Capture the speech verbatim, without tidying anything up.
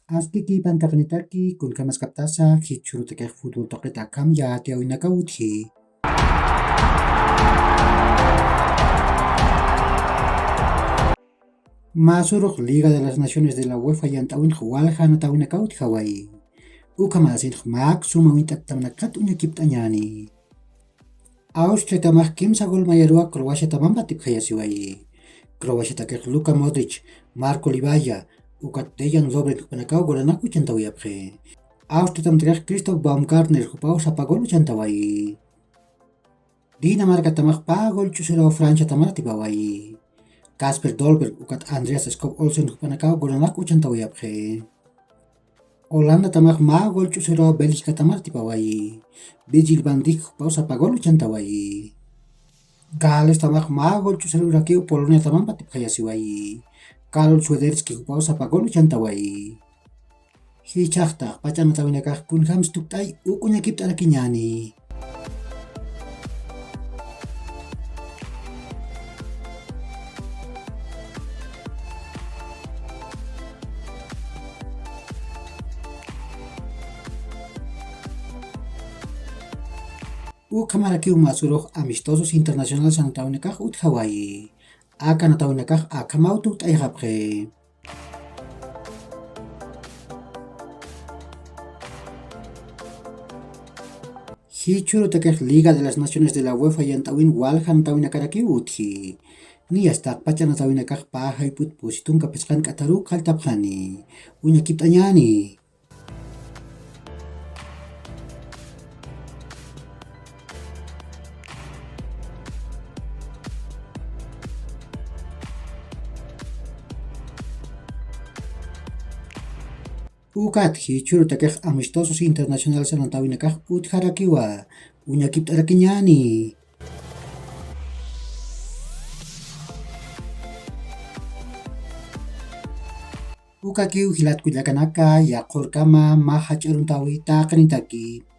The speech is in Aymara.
Askiki pantaqnitaki, kunkhamaskaptasa jichhurutakix fútbol tuqit akham yatiyawinakaw utji. Mä surux Liga de las Naciones de la UEFA yant'awinx walja anatawinakaw utjawayi. Ukhamasinx mä suma wint'atatamanakxat uñakipt'añäni. Austriatamax kimsa gol mayaruwa Croaciataman patipjayasiwayi. Croaciatakix Luka Modric, Marco Livalla, ukat Dejan Lovren jupanakaw golanak uchantawayapxi. Austriatamantakix Christoph Baumgartner jupaw sapa gol uchantawayi. Dinamarcatamax pä gol ch'usiraw Franciatamar atipawayi. Kasper Dolberg ukat Andreas Skov Olsen jupanakaw golanak uchantawayapxi. Holandatamax mä gol ch'usiraw Bélgicatamar atipawayi. Virgil van Dijk jupaw sapa gol uchantawayi. Galestamax mä gol ch'usiraw urakiw Poloniataman patipjayasiwayi. Karol Swiderski jupaw sapa gol uchantawayi. Jichhaxtax pachanatawinakax kunjams tukt'ay uk uñakipt'arakiñäni. Ukhamarakiw mä surux amistosos internacionales anatawinakax utjawayi. Aka anatawinakax akhamaw tukt'ayxapxi. Jichhurutakix Liga de las Naciones de la UEFA yant'awin walja anatawinakarakiw utji. Niyas taqpach anatawinakax pä jayp'ut pusi tunka phisqan k'atharuw qalltapxani. Uñakipt'añäni. Ukat jichhurutakix amistosos internacionales anatawinakax utjarakiwa, uñakipt'arakiñäni. Ukakiw jilat kullakanaka, yaqhurkama mä jach'a aruntawi taqinitaki.